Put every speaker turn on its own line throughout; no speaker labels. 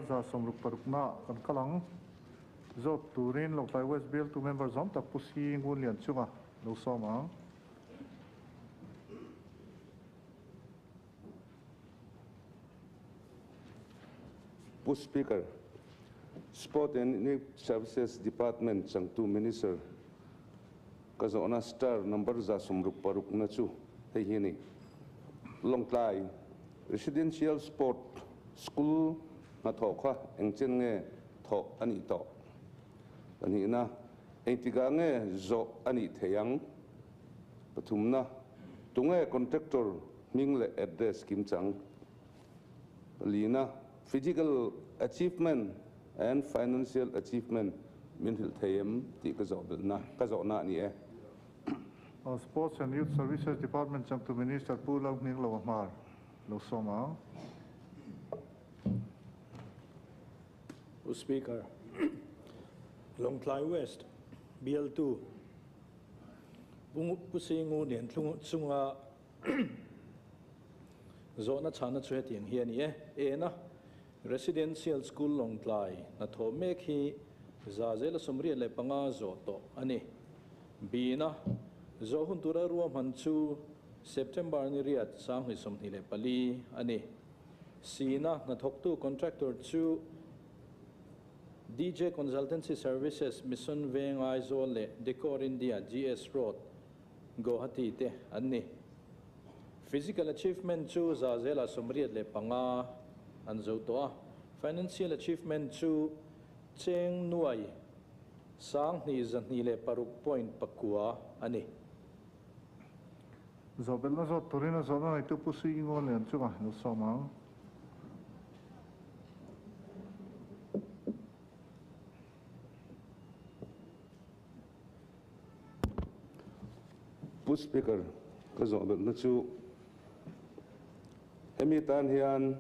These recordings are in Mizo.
160 na kan kalang. Zot turin Lawngtlai West Bialtu member zawm tak Pu Si Ngunlian chunga lo sawm ang.
Pu Speaker, Sport and Youth Services Department changtu Minister ka zawhna star number 166 na chu hei hi a ni. Lawngtlai Residential Sport School hnathawh kha engchen nge thawh a nih tawh? Pahnihna, engtikah nge zawh a nih theih ang? Pathumna, tunge contractor hming leh address kimchang? Palina, physical achievement and financial achievement min hrilh thei em tih ka zawh belhna, ka zawhna a ni e.
Sports and Youth Services Department changtu Minister Pu Lalhminglo Hmar lo sawm ang.
Pu Speaker, Lawngtlai West bialtu Pu Singu nen chunga zawhna chhana chu hetiang hi a ni e. Ena Residential School Lawngtlai hnathawh mek hi 185 zawh tawh a ni. Bina zawh hun tura ruahman chu September ni riat 2024 a ni. Sina hnathawktu contractor chu DJ Consultancy Services Mission Veng Aizawl leh Decor India GS Road Guwahati te an ni. Physical achievement chu 85% an zo tawh a. Financial achievement chu cheng nuai 2,206.9 a ni.
Zawhbelhna zawt turin a zawhna neitu Pu Sui Ingawn Lian chunga lo sawm ang.
Pu Speaker, ka zawhbelhna chu hemi tan hian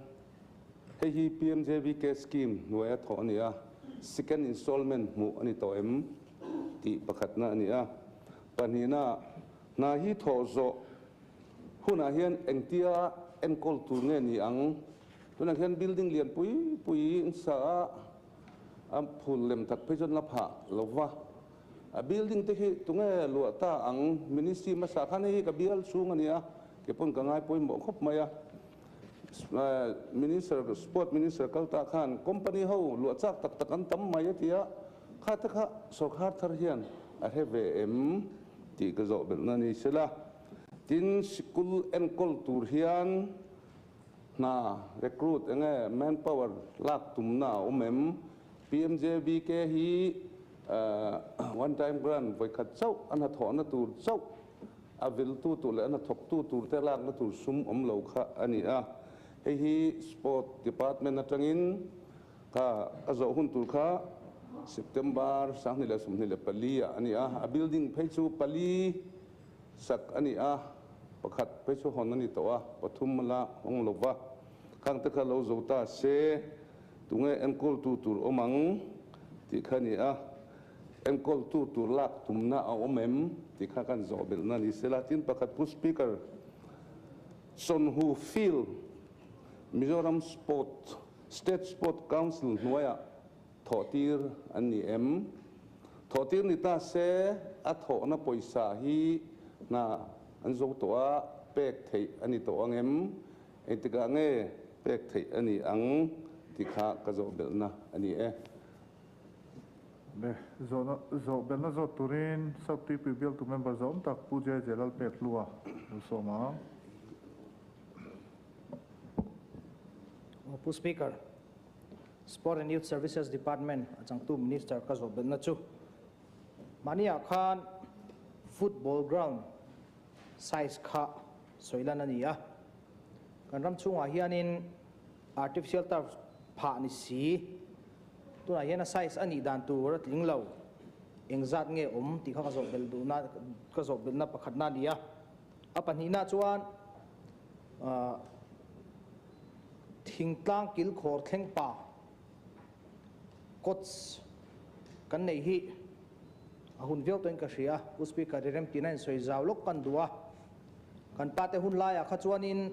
hei hi PMJVK scheme hnuaia thawh a ni a, second installment hmuh a ni tawh em tih pakhatna a ni a. Pahnihna, hna hi thawh zawh hunah hian engtia enkawl tur nge ni ang? Tunah hian building lian pui pui in sa a, a phul lem tak phei chuan la phah lo va. A building te hi tunge luah ta ang? Ministry hmasa khan hei hi ka bial chhung a ni a, ke pawn ka ngai pawimawh khawp mai a. Minister, Sport Minister kal ta khan company ho luah chak tak tak an tam mai a ti a, kha te kha sorkar thar hian a hre ve em tih ka zawh belhna ni sela. Tin, sikul enkawl tur hian hna recruit enge manpower lak tumna a awm em? PMJBK hi one time grant vawikhat chauh a hnathawhna tur chauh a viltu tur leh a hnathawktu tur te lakna tur sum awm lo kha a ni a. Hei hi Sport Department atangin kha a zawh hun tur kha September 2024 ah a ni a. A building phei chu pali sak a ni a, pakhat phei chu hawn a ni tawh a, pathum a la hawng lo va. Khang te kha lo zo ta se tunge enkawltu tur awm ang tih kha a ni a. Enkawltu tur lak tumna a awm em tih kha kan zawh belhna ni sela. Tin pakhat Pu Speaker, Chawnhu Field, Mizoram Sport, State Sport Council hnuaiah thawhtir an ni em? Thawhtir ni ta se a thawhna pawisa hi hna an zo tawh a, pek theih a ni tawh ang em? Engtikah nge pek theih a ni ang tih kha ka zawh belhna a ni e.
Le, zawhna, zawh belhna zawt turin South Tuipui bialtu member zawm tak Pu JJ Lalpekhlua lo sawm ang.
Pu Speaker, Sport and Youth Services Department a changtu Minister ka zawh belhna chu mahniah khan football ground size kha sawi lan a ni a. Kan ram chhungah hianin artificial turf phah ni si, tunah hian a size a nih dan tur a tling lo, engzat nge awm tih kha ka zawh belh duhna, ka zawh belhna pakhatna a ni a. A pahnihna chuan thingtlang kilkhawr thleng pa cots kan nei hi a hun viau tawhin ka hria a, Pu Speaker i remtihna in sawi zau lawk kan duh a, kan pate hun laiah kha chuanin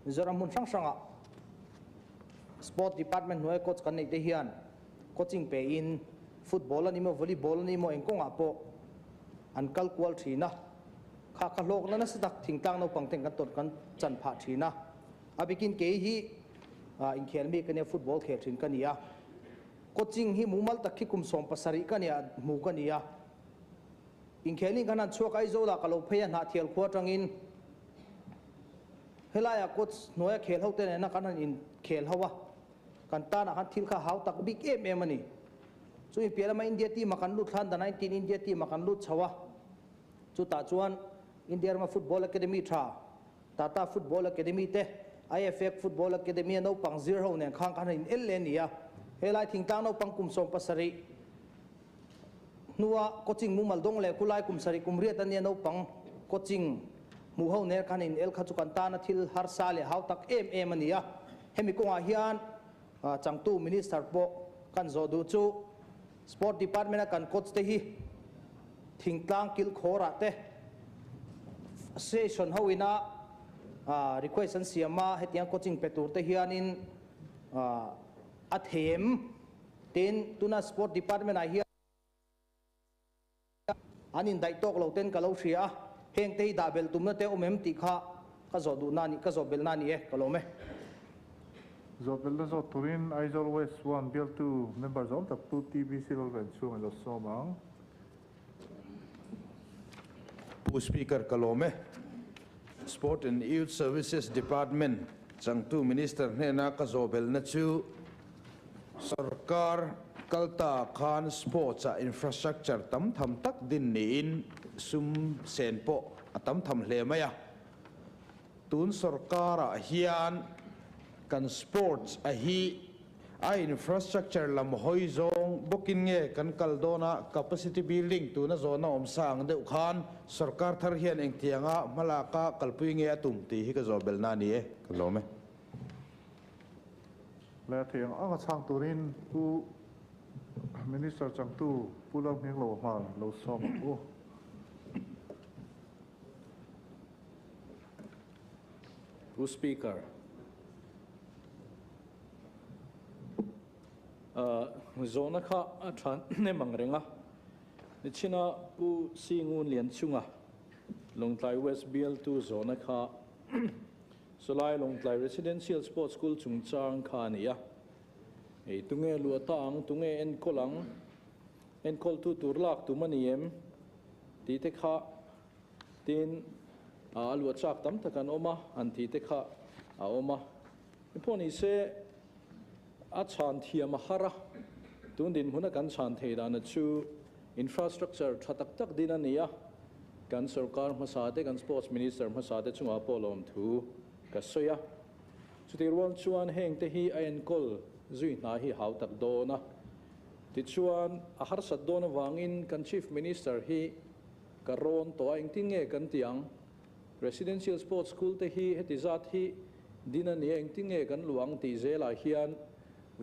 Mizoram hmun hrang hrangah. Sport Department hnuaia coach kan neih te hian coaching pe in football a ni maw, volleyball a ni maw eng kawngah pawh an kal kual thin a. Kha kha hlawkna nasa tak thingtlang naupang ten kan tawrh kan chan phah thin a. A bikin kei hi inkhel mi ka nia, football khel thin ka ni a. Coaching hi mumal tak khi kum 17 ka nia hmu ka ni a. Inkhelin kan han chhuak Aizawl ah ka lo phei a, Hnahthial khua atangin helaiah coach hnuaia khel ho te nena kan han inkhel ho a, kan tanah khan thil kha hau tak bik em em a ni. Chumi piah lama India team ah kan lut thlan the 19 India team ah kan lut chho a, chutah chuan India rama football academy tha Tata Football Academy te, IFF Football Academy a naupang zir ho nen khan kan han in el leh a ni a. Helai thingtlang naupang kum 17 hnua coaching mumal dawng leh khulai kum 7 kum 8 a nia naupang coaching hmuh ho nen khan in el kha chu kan tana thil harsa leh hau tak em em a ni a. Hemi kawngah hian changtu Minister pawh kan zawh duh chu Sport Department a kan coach te hi thingtlang kilkhawrah te session ho ina request an siam a, hetiang coaching pe tur te hianin a them. Tin, tuna Sport Department ah hian an indaih tawk lo ten ka lo hria a, heng te hi dah belh tumna te awm em tih kha ka zawh duhna a ni, ka zawh belhna a ni e, ka lawm e.
Zawh belhna zawt turin Aizawl West 1 bialtu member zawm tak Pu TBC Lalven chhung i lo sawm ang.
Pu Speaker ka lawm e. Sport and Youth Services Department changtu Minister hnena ka zawh belhna chu Sorkar kalta khan sports ah infrastructure tam tham tak din niin sum sen pawh a tam tham hle mai a. Tun sorkarah hian kan sports a hi a infrastructure lam hawi zawng bawkin nge kan kal dawn a, capacity building tuna zawhna awm sa ang deuh khan sorkar thar hian engtianga hmalaka kalpui nge a tum tih hi ka zawh belhna a ni e, ka lawm e.
Leh thei ang anga chhang turin Pu Minister changtu Pu Lalhminglo hmar lo sawm ang u.
Pu Speaker, zawhna kha a tha hnem ang reng a, nichina Pu Singun Lianchunga Lawngtlai West bialtu zawhna kha Sawlai Lawngtlai Residential Sports School chungchang kha a ni a. Hei tunge luah ta ang, tunge enkawl ang, enkawltu tur lak tum a ni em tih te kha tin a luah chak tam tak an awm a, an tih te kha a awm a. Pawh ni se a chhan thiam a har a, tun dinhmuna kan chhan thei dana chu infrastructure tha tak tak din a ni a, kan sorkar hmasa te, kan sports minister hmasa te chungah pawh lawm thu ka sawi a. Chutih rual chuan heng te hi a enkawl zui hna hi hau tak dawn a. Tichuan a harsat dawn avangin kan chief minister hi ka rawn tawh a, engtin nge kan ti ang? Residential Sports School te hi heti zat hi din a ni a, engtin nge kan luah ang tih zelah hian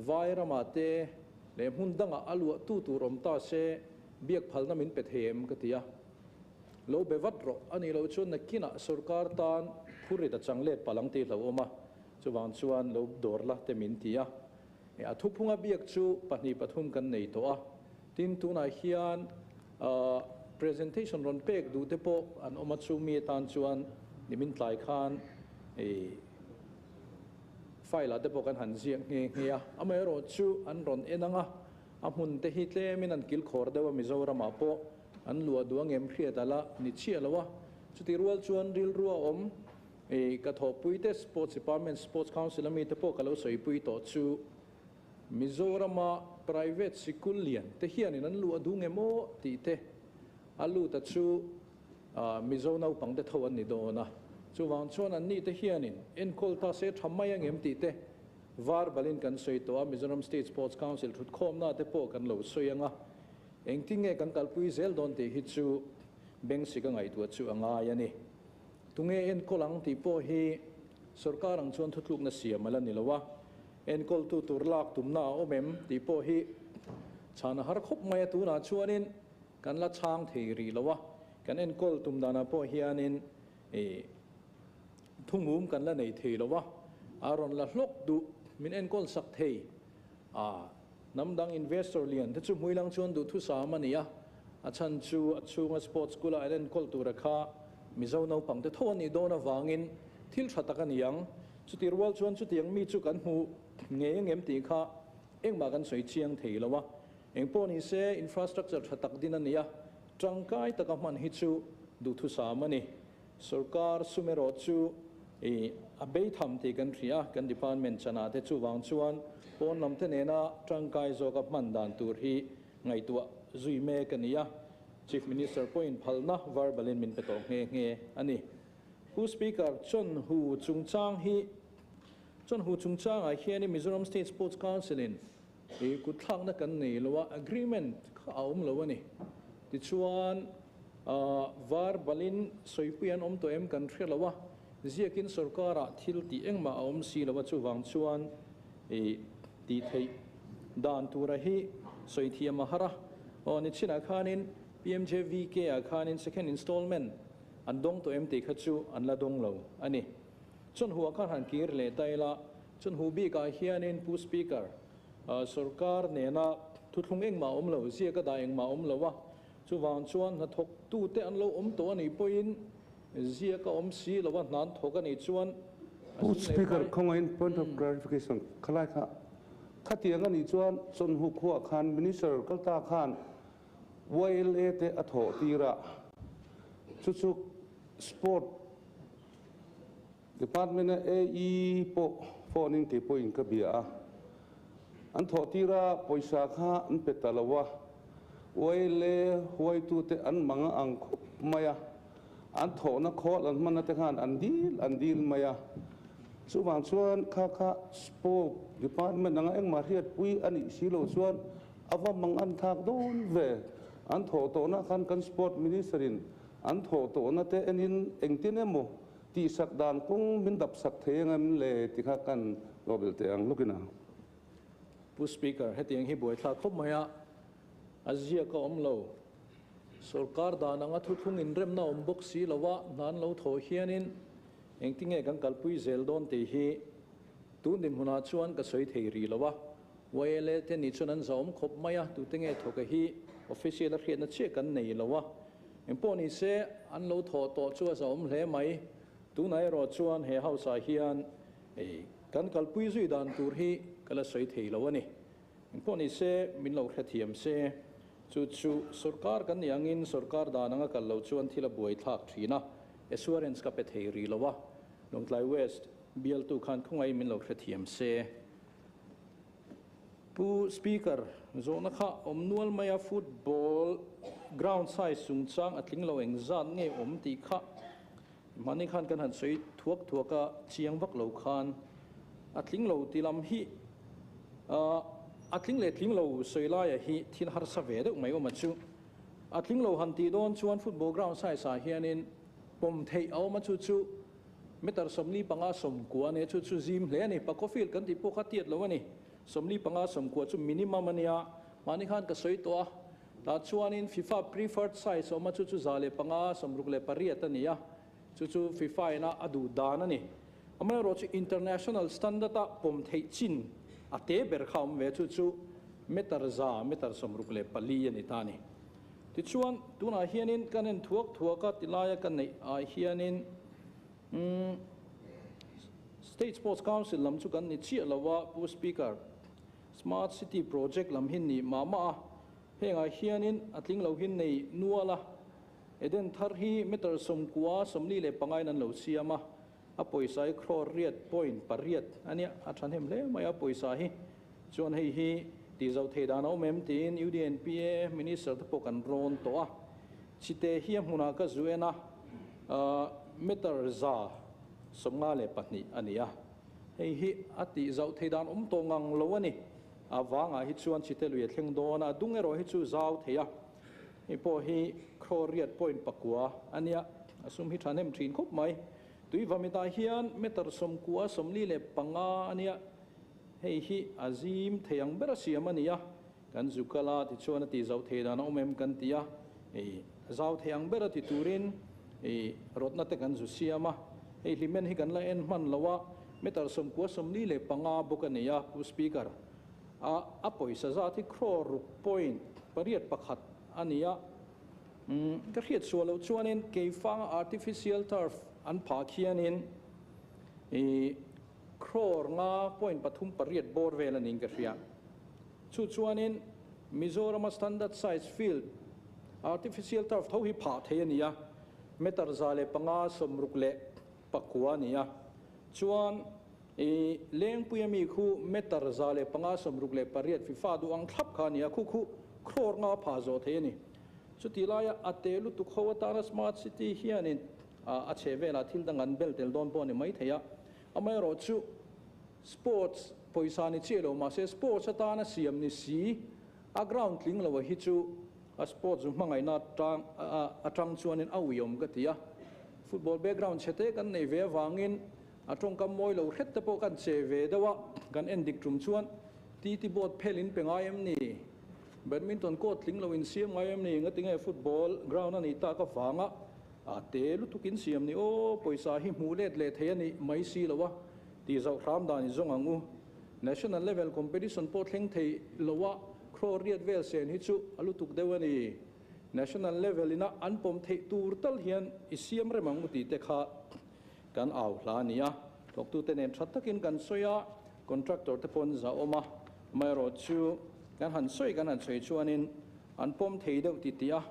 vai ramah te leh hmun dangah a luah tu tur awm ta se biak phalna min pe thei em ka ti a. Lo be vat rawh a nih loh chuan nakinah sorkar tan phurrit a chang let palh ang tih hlauhawm a, chuvang chuan lo dawr la te min ti a. A thuphunga biak chu pahnih pathum kan nei tawh a, tin tunah hian presentation rawn pek duh te pawh an awm a, chu mi atan chuan nimin tlai khan file ah te pawh kan han ziak nghe nghe a, amaherawh chu an rawn en ang a, a hmun te hi tlemin an kilkhawr deuh a, Mizoramah pawh an luah duh angem hriat a la ni chiah lo a, chutih rual chuan rilru a awm. Ka thawhpui te Sports Department, Sports Council ami te pawh ka lo sawipui tawh chu Mizorama private sikul lian te hianin an luah duh nge maw tih te a lut a chu Mizo naupang te tho an ni dawn a, chuvang chuan an ni te hianin enkawl ta se tha mai angem tih te var balin kan sawi tawh a, Mizoram State Sports Council thutkhawmna te pawh kan lo sawi ang a, engtin nge kan kalpui zel dawn tih hi chu Bengsika ngaihtuah chu a ngai a ni. Tunge enkawl ang tih pawh hi sorkar ang chuan thutlukna siam a la ni lo a, enkawltu tur lak tumna a awm em tih pawh hi chhan a har khawp mai a, tunah chuanin kan la chhang thei rih lo a, kan enkawl tum danah pawh hianin thungum kan la nei thei lo a, a rawn la hlawk duh. min enkawl sak thei a hnam dang investor lian te chu hmuilang chuan duhthusam a ni a, a chhan chu a chhunga sports school a an enkawl tura kha Mizo naupang te tho a nih dawn avangin thil tha tak a ni ang. Chuti rual chuan chutiang mi chu kan hmu ngei angem tih kha engmah kan sawi chiang thei lo a. Engpawh ni se infrastructure tha tak din a ni a, tangkai taka hman hi chu duhthusam a ni. Sorkar sum erawh chu i a bei tham tih kan hria a, kan department chanah te chuvang chuan pawn lam te nena tangkai zawka hman dan tur hi ngaihtuah zui mek a ni a, Chief Minister pawhin phalna verbalin min pe tawh nghe nghe a ni. Pu Speaker, Chawnhu chungchang hi Chawnhu chungchangah hianin Mizoram State Sports Council-in i kutthlakna kan nei lo a, agreement kha a awm lo a ni. Tichuan, verbalin sawipui an awm tawh em kan hre lo a, ziakin sorkarah thil tih engmah a awm si lo a, chuvang chuan i tih theih dan tura hi sawi thiam a har a. Aw, nichinah khanin PMJVK ah khanin second installment an dawng tawh em tih kha chu an la dawng lo a ni. Chawnhu ah khan han kir leh ta ila, chawnhu bikah hianin Pu Speaker, sorkar nena thuthlung engmah a awm lo, ziak a dah engmah a awm lo a, chuvang chuan hnathawktute an lo awm tawh a nih pawhin ziak a awm si lo a, hna an thawk a nih chuan a
Pu
sum leh
Speaker,
pai.
Khawngaihin point of clarification khalai kha khatiang a nih chuan chawnhu khuah khan Minister kalta khan YLA te a thawh tir a, chu chu Sport Department a AE pawh phone in kei pawhin ka bia a, an thawh tir a pawisa kha an pe ta lo a, YLA huaitute an mang a ang khawp mai a, an thawhna khawl an hmanna te khan an dil an dil mai a, chuvang chuan kha kha Sport Department anga engmah hriatpui a nih si loh chuan a va mang an thlak dawn ve, an thawh tawhna khan kan Sport Minister in An thawh tawhna te enin engtin emaw tihsak dan kawng min dap sak thei ang em le ti kha kan lo belh teh ang lawkin a.
Pu Speaker, hetiang hi buaithlak khawp mai a, a ziak a awm lo. Sorkar dan anga thuthlung inremna awm bawk si lo a, hna an lo thawh hianin engtinge kan kalpui zel dawn tih hi tun dinhmunah chuan ka sawi thei rih lo a. YLA te nih chuan an zahawm khawp mai a, tute nge thawk a hi official a hriatna chiah kan nei lo a. Engpawh ni se, an lo thawh tawh chu a zahawm hle mai. Tunah erawh chuan he house ah hian kan kalpui zui dan tur hi ka la sawi thei lo a ni. Engpawh ni se, min lo hrethiam se, chu chu sorkar kan nih angin sorkar dan anga kal lo chuan thil a buai thlak thin a, assurance ka pe thei rih lo a. Lawngtlai West bialtu khan khawngaih min lo hrethiam se. Pu Speaker, zawhna kha awm nual mai a, football ground size chungchang a tling lo engzat nge awm tih kha mahni khan kan han sawi thuak thuak a, chiang vak lo khan a tling lo ti lam hi a tling leh tling lo sawi laia hi thil harsa ve deuh mai awm a chu. A tling lo han tih dawn chuan football ground size ah hianin pawm theih a awm a chu chu Meter 45 sawmkua a nia, chu chu zim hle a ni. Pakhaw field kan tih pawh kha tiat lo a ni. 45 sawmkua chu minimum a nia, mahni khan ka sawi tawh a. Tah chuanin FIFA preferred size a awm a, chu chu 105 68 a ni a, chu chu FIFA ina a duh dan a ni. Amaherawhchu chu international standard a pawm theih chin a te ber kha a awm ve, chu chu meter 100, meter 64 a ni ta a ni. Tichuan, tunah hianin kan en thuak thuak a, tilaia ka neih ah hianin umm State Sports Council lam chu kan ni chiah lo a, Pu Speaker, Smart City Project lam hi ni mah mah a, hengah hianin a tling lo hi nei nual a, Eden thar hi meter 90 45 in an lo siam a, a pawisa hi crore riat point pariat a nia, a thahnem hle mai a pawisa hi. Chuan hei hi tih zo thei dan a awm em tiin UDNPA Minister te pawh kan rawn tawh a, chite hi a hmunah ka zu en a, meter 152 a ni a, hei hi a tih zauh thei dan awm tawh ngang lo a ni. A vangah hi chuan chite lui a thleng dawn a, a dung erawh hi chu zau thei a, hei pawh hi crore riat point pakua a nia, a sum hi thahnem thin khawp mai. Tui vamitah hian meter 90 45 a nia. Hei hi a zim thei ang ber a siam a ni a, kan zu kal a tichuan a tih zauh thei dan a awm em kan ti a, hei zau thei ang ber a ti turin hei rawtna te kan zu siam a, hei hlimen hi kan la en hman lo a, Meter 95 bawk a ni a, Pu Speaker. A a pawisa zat hi crore ruk point pariat pakhat a ni a. Ka hriat suah loh chuanin Keifanga artificial turf an phah khianin i crore nga point pathum pariat bawr vel a niin ka hria. Chu chuanin Mizorama standard size field artificial turf tho hi phah thei a ni a, meter 165 a ni a. Chuan i Lengpuia mi khu meter 158 FIFA duh ang thlap kha a ni a, khu khu crore nga phah zawh thei a ni. Chuti laia a te lutuk ho atana Smart City hianin a chhe velah thil dang an bel tel dawn pawh a ni mai thei a. Amaherawhchu sports pawisa ni chiah lo mahse sports atana siam ni si a ground tling lo a hi chu a sports zu hmangaihna atang atang chuanin a uiawm ka ti a. Football background chhe te kan nei ve avangin a tawngkam mawi lo hret te pawh kan che ve deuh a, kan en dik tum chuan TT board phel in pe ngai em ni? Badminton court tling lo in siam ngai em ni? Ngatinge football ground a nih tak avanga a te lutuk in siam ni aw, pawisa hi hmuh let leh thei a nih mai si lo a tih zauh hram dan i zawng ang u. National level competition pawh thleng thei lo a crore riat vel sen hi chu a lutuk deuh a ni. National level ina an pawm theih tur tal hian i siam rem ang u tih te kha kan au hla a ni a. Thawktute nen tha takin kan sawi a, contractor te pawh an za awm a, amaherawhchu kan han sawi kan han sawi chuanin an pawm thei deuh ti tih a,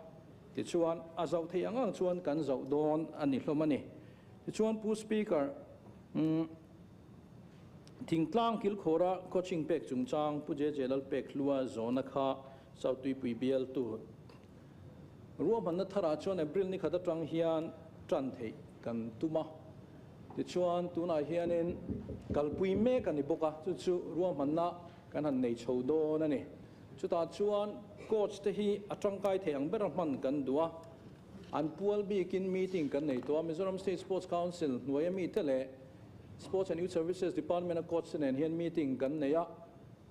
tichuan a zauh theih ang ang chuan kan zauh dawn a ni hlawm a ni. Tichuan Pu Speaker, umm Thingtlang kilkhawra coaching pek chungchang Pu JJ Lalpekhlua zawhna kha South Tuipui bialtu ruahmanna tharah chuan April ni khat atang hian tan theih kan tum a. Tichuan tunah hianin kalpui mek a ni bawk a, chu chu ruahmanna kan han nei chho dawn a ni. Chutah chuan coach te hi a tangkai thei ang bera hman kan duh a, an pual bikin meeting kan nei tawh a, Mizoram State Sports Council hnuaia mite leh Sports and Youth Services Department a coach te nen hian meeting kan nei a,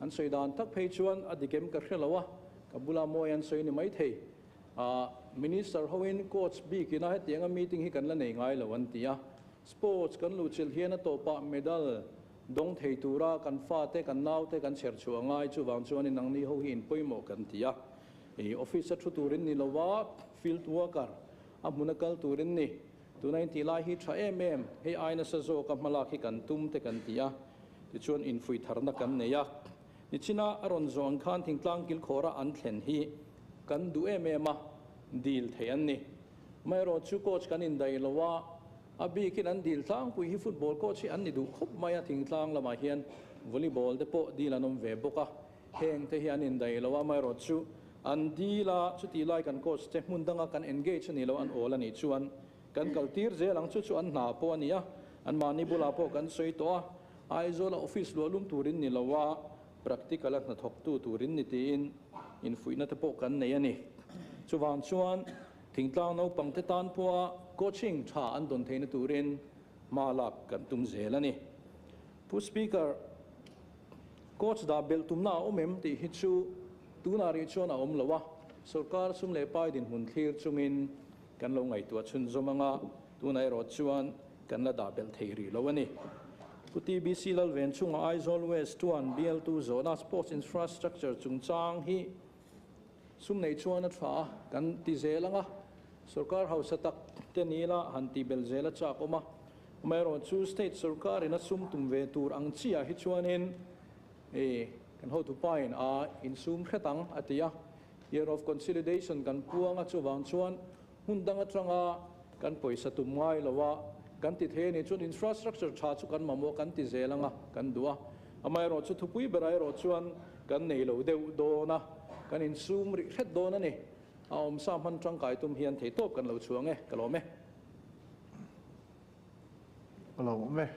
an sawi dan tak phei chuan a dik em ka hre lo a, ka bula mawi an sawi ni mai thei. Minister hoin coach bikin a hetianga meeting hi kan la nei ngai lo an ti a, sports kan luhchilh hian a tawpah medal dawng thei tura kan fate kan naute kan chher chhuah ngai chuvang chuanin nangni ho hi in pawimawh kan ti a, i office a thu turin ni lova field worker a hmuna kal turin ni. Tuna in tih lai hi tha em em, hei ai nasa zawka hmalak hi kan tum te kan ti a, tichuan infuih tharna kan nei a. Nichina a rawn zawh ang khan thingtlang kilkhawra an thlen hi kan duh em em a, dil thei an ni. Amaherawhchu coach kan indaih lo a, a bikin an dil tlangpui hi football coach hi an ni duh khawp mai a, thingtlang lamah hian volleyball te pawh dil an awm ve bawk a, heng te hi an indaih lo a, amaherawhchu an dil a, chutih lai kan coach te hmun danga kan engage a nih loh an awl a nih chuan kan kal tir zel ang, chu chu an hna pawh a ni a, anmahni bulah pawh kan sawi tawh a. Aizawla office luah lum turin ni lo a, practical a hnathawktu turin ni tiin infuihna te pawh kan nei a ni. Chuvang chuan thingtlang naupang te tan pawha coaching tha an dawn theihna turin hma lak kan tum zel a ni. Pu Speaker, coach dah belh tumna a awm em tih hi chu tunah rih chuan a awm lo a, sorkar sum leh pai dinhmun thlir chungin kan lo ngaihtuah chhunzawm anga tunah erawh chuan kan la dah belh thei rih lo a ni. Pu TBC Lalven chunga Aizawl West chuan bialtu zawhna sports infrastructure chungchang hi sum nei chuan a tha a, kan ti zel ang a, sorkar hausa tak te ni ila han tih belh zel a chak awm a. Amaherawhchu state sorkarin a sum tum ve tur ang chiah hi chuanin kan hotupain a insum hret ang a ti a, Year of Consolidation kan puang a, chuvang chuan Hmun dang atanga kan pawisa tum ngai lo a, kan ti thei a nih chuan infrastructure tha chu kan mamawh kan ti zel anga kan duh a. Amaherawh chu thupui berah erawh chuan kan nei lo deuh dawn a, kan insum rih hret dawn a ni. A awmsa hman tangkai tum hian theihtawp kan lo chhuang e, ka lawm e.
Ka lawm awm e.